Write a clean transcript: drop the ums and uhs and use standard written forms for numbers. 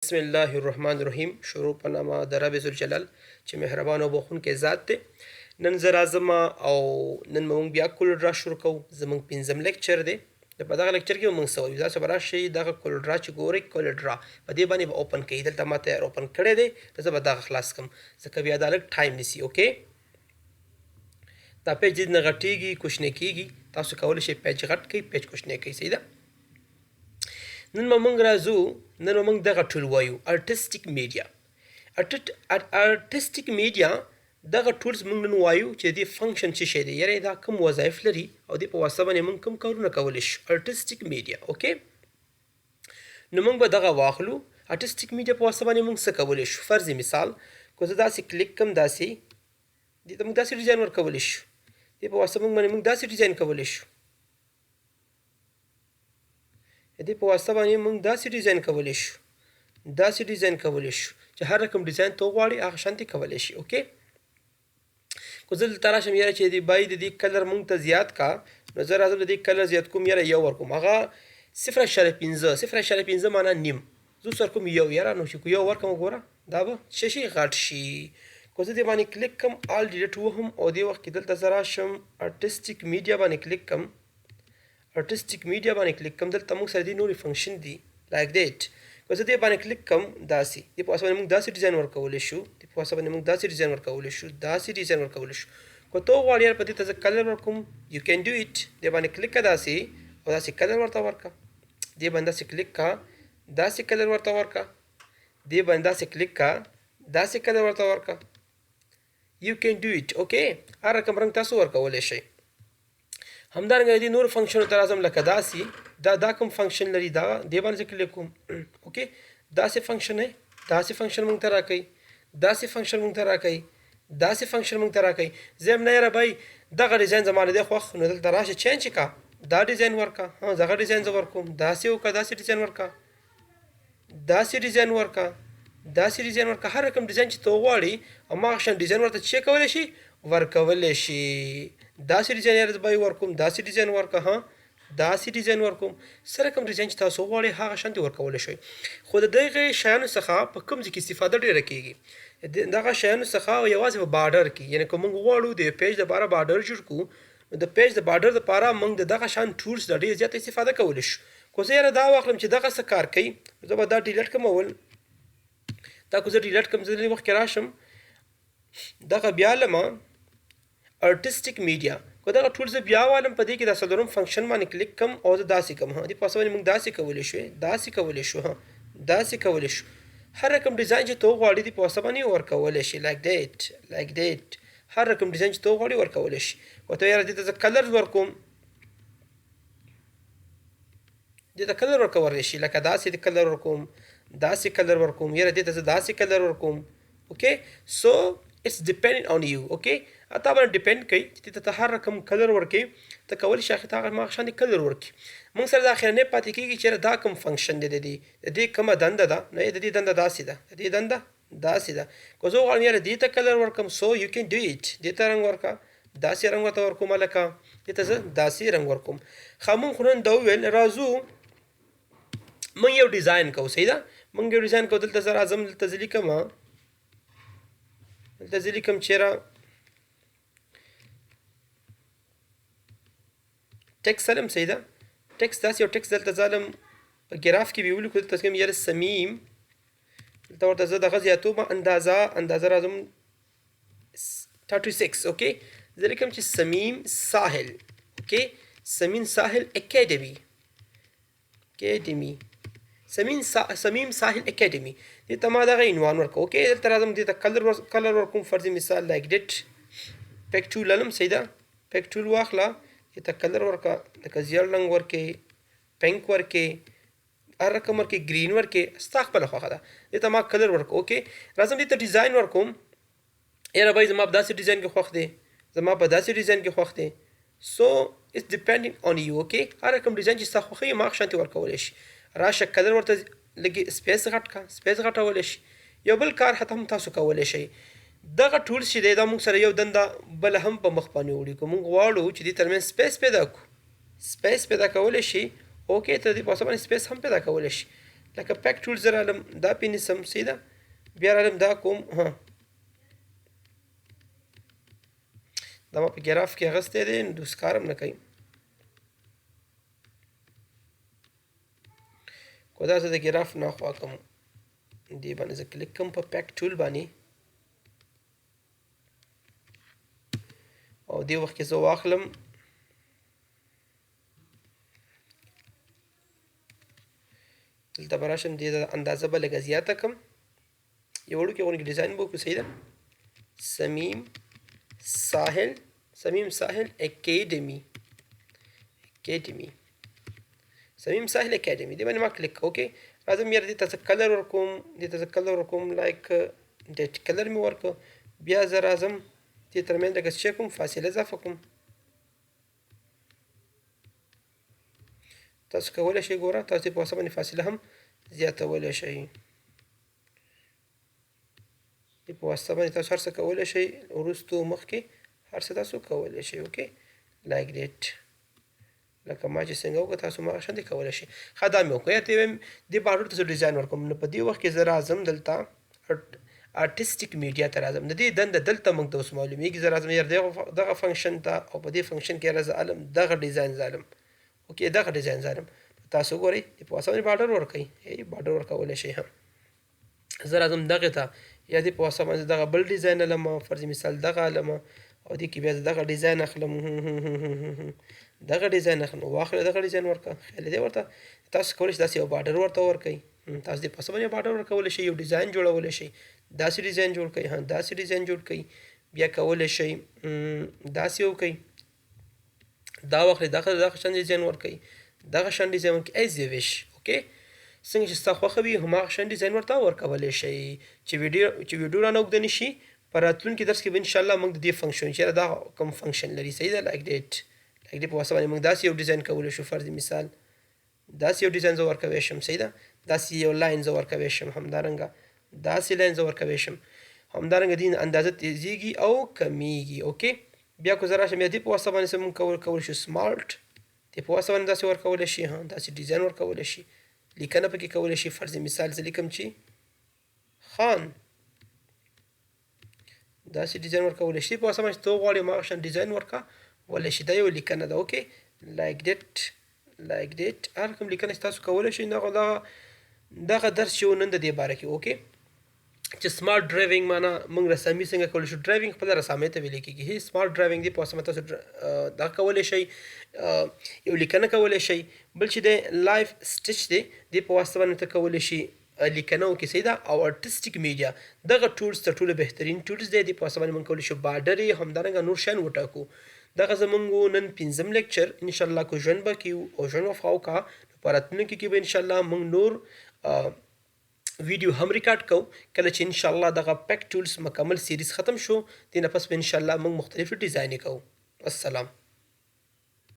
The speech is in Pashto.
بسم الله الرحمن الرحیم. شروع په نامه د رب ذوالجلال چې مهربان او بخښونکی ذات دی. نن زه راځم او نن به موږ بیا CorelDRAW شروع کوو. زموږ پنځم lecture دی. د په دغه lecture کې به موږ څه وایو؟ تاسو به راشئ، دغه CorelDRAW چې ګورئ، CorelDRAW په دې باندې به open کوي. دلته ما تیار open کړی دی، نو زه به دغه خلاص کړم، ځکه بیا دا لږ time نیسي. Okay، دا page نه غټیږي، کوچنی کیږي. تاسو کولی شئ page غټ کړئ، page کوچنی کړئ. صحیح ده. نن به موږ راځو، نن به موږ دغه tool وایو، artistic media. Artistic media، دغه tools موږ نن وایو چې دې function څه شی دی، یعنی دا کوم وظایف لري او دې په واسطه باندې موږ کوم کارونه کولی شو. Artistic media، okay. نو موږ به دغه واخلو. Artistic media په واسطه باندې موږ څه کولی شو؟ فرض مثال، که زه داسې کلیک کوم، داسې دې ته موږ داسې ډیزاین ورکولی شو. دې په واسطه موږ باندې موږ داسې ډیزاین کولی شو. دې په واسطه باندې موږ داسې ډیزاین کولی شو، داسې ډیزاین کولی شو چې هر رقم ډیزاین ته وغواړي، هغه شانتې کولی شي. Okay، که زه دلته راشم، یاره چې دې بای د دې color موږ ته زیات کا، نو زه راځم د دې color زیات کوم. یاره یو ورکوم هغه 0.5، 0.5 معنا نیم. زه اوس ورکوم یو. یاره نو چې یو ورکوم، ګوره دا به څه شي؟ غټ شي. که زه دې باندې کلیک کوم، Alt Delete وهم او دې وخت کې دلته زه راشم، artistic media باندې کلیک کوم، artistic media باندې کلیک کوم، دلته موږ سره دې نورې function دي، like that. که زه دې باندې کلیک کوم، داسې دې په واسطه باندې موږ داسې ډیزاین ورکولی شو. دې په واسطه باندې موږ داسې ډیزاین ورکولی شو، داسې ډیزاین ورکولی شو. که ته وغواړې یار په دې ته زه color ورکوم، you can do it. دې باندې کلیک که داسې او داسې color ورته ورکړه. دې باندې داسې کلیک که، داسې color ورته ورکړه. دې باندې داسې کلیک که، داسې color ورته ورکړه. You can do it. Okay، هر رقم رنګ تاسو ورکولی شئ. همدارنګه دې نور function ته راځم، لکه داسې دا کوم function لري، دا دې باندې زه کلیک کوم. Okay، داسې function دی، داسې function مونږ ته راکوي، داسې function مونږ ته راکوي، داسې function مونږ ته راکوي. زه هم نه، یاره بای دغه ډیزاین زما نه دی خوښ، نو دلته راشه، change کا، دا ډیزاین ورکا. ها، دغه ډیزاین زه ورکوم، داسې وکړه، داسې ډیزاین ورکا، داسې ډیزاین ورکا، داسې ډیزاین ورکا. هر رقم ډیزاین چې ته وغواړي، هماغه شان ډیزاین ورته چې کولی شي، ورکولی شي. داسې ډیزاین یې به ورکوم، داسې ډیزاین ورکا، ها، داسې ډیزاین ورکوم. څه رقم ډیزاین چې تاسو وغواړئ، هغه شان دې ورکولی شئ. خو د دغه شیانو څخه په کوم ځای کې استفاده ډېره کیږي؟ دغه شیانو څخه یوازې په border کې، یعنی که موږ غواړو د page دپاره border جوړ کړو، نو د page د border دپاره موږ د دغه شان tools د ډېر زیاته استفاده کولی شو. که زه یاره دا واخلم چې دغه څه کار کوي، زه به دا delete کوم اول. دا که زه delete کوم، زه دې وخت کې راشم، دغه بیا لمه artistic media، که دغه ټول زه بیا والم، په دې کې د څلورم function باندې کلیک کوم او زه داسې کوم. ها، دې په واسطه باندې موږ داسې کولی شو، داسې کولی شو، ها، داسې کولی شو. هر رقم ډیزاین چې ته وغواړې، دې په واسطه باندې ورکولی شي، like that، like that. هر رقم ډیزاین چې ته وغواړې، ورکولی شي. که ته یاره دې ته زه color ورکوم، دې ته color ورکولی شي، لکه داسې د color ورکوم، داسې color ورکوم. یاره دې ته زه داسې color ورکوم. Okay، so it's depending on you. Okay، تا باندې depend کوي چې ته هر رقم color ورکې، ته کولی شې ته هغه شان color ورکې. موږ سره دا اخرنی پاتې کېږي چې دا کوم function دی، د دې کومه دنده ده. نو د دې دنده داسې ده، د دې دنده داسې ده. که زه وغواړم یاره دې ته color ورکم، so you can do it. دې ته رنګ ورکه، داسې رنګ ورته ورکوم، لکه دې ته زه داسې رنګ ورکوم. ښه، موږ خو نن دا وویل. راځو موږ یو ډیزاین کوو. صحیح ده، موږ یو ډیزاین کوو. دلته زه راځم، دلته زه لیکم، دلته زه لیکم چېرې text سلم. صحیح ده، text داسې یو text دلته ظالم په ګراف کې به ولیکو. دلته کوم یاره سمیم، دلته ورته زه دغه زیاتوم، اندازه راځم 36. Okay، زه لیکم چې سمیم ساحل. Okay، سمیم ساحل اکیډمي، اکیډمي، سمیم ساحل اکیډمي. دې ته ما دغه عنوان ورکړ. Okay، دلته راځم، دې ته color ورکوم، فرض مثال like that. Pick tool لم. صحیح ده، pick tool واخله، دې ته color ورکړه، لکه زیړ رنګ ورکې، pink ورکې، هر رقم ورکې، green ورکې، ستا خپله خوښه ده. دې ته ما color ورکړ. Okay، راځم دې ته ډیزاین ورکوم. یاره بھائی زما په داسې ډیزاین کې خوښ دی، زما په داسې ډیزاین کې خوښ دی. So it's depending on you. Okay، هر رقم ډیزاین چې ستا خوښ وي، ما شانتې ورکولی شي. راشه color ورته لږ space غټ کا، space غټولی شي. یو بل کار حتی هم تاسو کولی شئ. دغه tools چې دی، دا موږ سره یو دنده بله هم په مخ باندې وړي. که موږ غواړو چې دې ترمنځ space پیدا کړو، space پیدا کولی شي. Okay، ته دې په واسطه باندې space هم پیدا کولی شي. لکه پیک ټول زه رالم دا پې نیسم، صحیح ده، بیا رالم دا کوم. ها، دا ما په ګراف کې اخیستی دی، نو اوس کار هم نه کوي. که دا زه د ګراف نه خوا کوم، دې باندې زه کلیک کوم په پیک ټول باندې، او دې وخت کې زه واخلم دلته به راشم، دې اندازه به لږه زیاته کړم، یو وړوکی غوندې ډیزاین به وکړو، صحیح ده. سمیم ساحل، سمیم ساحل اکیډمي، اکیډمي، سمیم ساحل اکیډمي، دې باندې ما کلیک. اوکې، راځم یاره دې ته زه کلر ورکوم، دې ته زه کلر ورکوم، لایک ډیټ کلر مې ورکړ. بیا زه راځم دې ترمنځ لږه څه کوم، فاصله اضافه کوم. تاسو کولی شئ، ګوره، تاسو په واسطه باندې فاصله هم زیاتولی شئ. دې په واسطه باندې تاسو هر څه کولی شئ، وروستو مخکې هر څه تاسو کولی شئ. اوکې، لایک دیټ، لکه ما چې څنګه وکړه تاسو ما شان دې کولی شئ. ښه، دا مې وکړه، یا ته وایم دې بارډر ته زه ډیزاین ورکوم. نو په دې وخت کې زه راځم دلته ارټسټیک میډیا ته راځم. د دې دنده دلته موږ ته اوس معلومیږي. زه راځم یار دغه فنکشن ته، او په دې فنکشن کې راځه علم دغه ډیزاین ظالم. اوکې، دغه ډیزاین ظالم تاسو ګورئ، د په واسطه باندې بارډر ورکوي، بارډر ورکولی شئ هم. زه راځم دغه ته، یا دې په واسطه باندې دغه بل ډیزاین علم، فرض مثال دغه علم، او دې کې بیا دغه ډیزاین اخلم، دغه ډیزاین اخلم، واخله دغه ډیزاین ورکړه. خیال دی ورته تاسو کولی شئ داسې یو بارډر ورته ورکړئ. تاسو دې په واسطه باندې بارډر ورکولی شئ، یو ډیزاین جوړولی شئ، داسې ډیزاین جوړ کړئ. ها، داسې ډیزاین جوړ کړئ، بیا کولی شئ داسې وکړئ، دا واخلئ، دغه دغه شان ډیزاین ورکړئ، دغه شان ډیزاین ورکړئ، ایز یو ویش. اوکې، څنګه چې ستا خوښه وي هماغه شان ډیزاین ورته ورکولی شئ. چې ویډیو رانه اوږده نه شي، په راتلونکي درس کې به انشاءالله موږ د دې فنکشن چې دا کوم فنکشن لري، صحیح ده، لایک دیټ، لایک دې په واسطه باندې موږ داسې یو ډیزاین کولی شو. فرض مثال داسې یو ډیزاین زه ورکولی شم، صحیح ده، داسې یو لاین زه ورکولی شم، همدارنګه داسې لاین زه ورکولی شم، همدارنګه دې اندازه تیزیږي او کمیږي. اوکې، بیا که زه راشم بیا دې په واسطه باندې څه موږ کولی شو، سمارټ دې په واسطه باندې داسې ورکولی شي، ها، داسې ډیزاین ورکولی شي، لیکنه پکې کولی شي. فرض مثال زه لیکم چې خان، داسې ډیزاین ورکولی شي. په واسطه باندې چې ته وغواړې هماغه شان ډیزاین ورکولی شي. دا یو لیکنه ده. اوکې، لایک دیټ، لایک دیټ، هر کوم لیکنه چې تاسو کولی شئ. دغه درس چې و نن د دې باره کې، اوکې، چې سمارټ ډرایوینګ معنا موږ رسامي څنګه کولی شو. ډرایوینګ خپله رسامۍ ته ویل کېږي. هی، سمارټ ډرایوینګ دی په واسطه تاسو دا کولی شئ، یو لیکنه کولی شئ. بل چې دی لایف سټچ دی، دې په واسطه باندې ته کولی شي لیکنه وکړي، صحیح ده. او ارټسټیک میډیا دغه ټولز تر ټولو بهترین ټولز دی، دې په واسطه باندې موږ کولی شو بارډر یې همدارنګه نور شیان وټاکو. دغه زموږ نن پنځم لیکچر. انشاءالله که ژوند باقي او ژوند وفا وکړه، نو په راتلونکي کې به انشاءالله موږ نور ویډیو هم ریکارډ کوو، کله چې انشاءالله دغه پیک ټولز مکمل سیریز ختم شو، دې نه پس به انشاءالله موږ مختلفې ډیزاین کوو. السلام.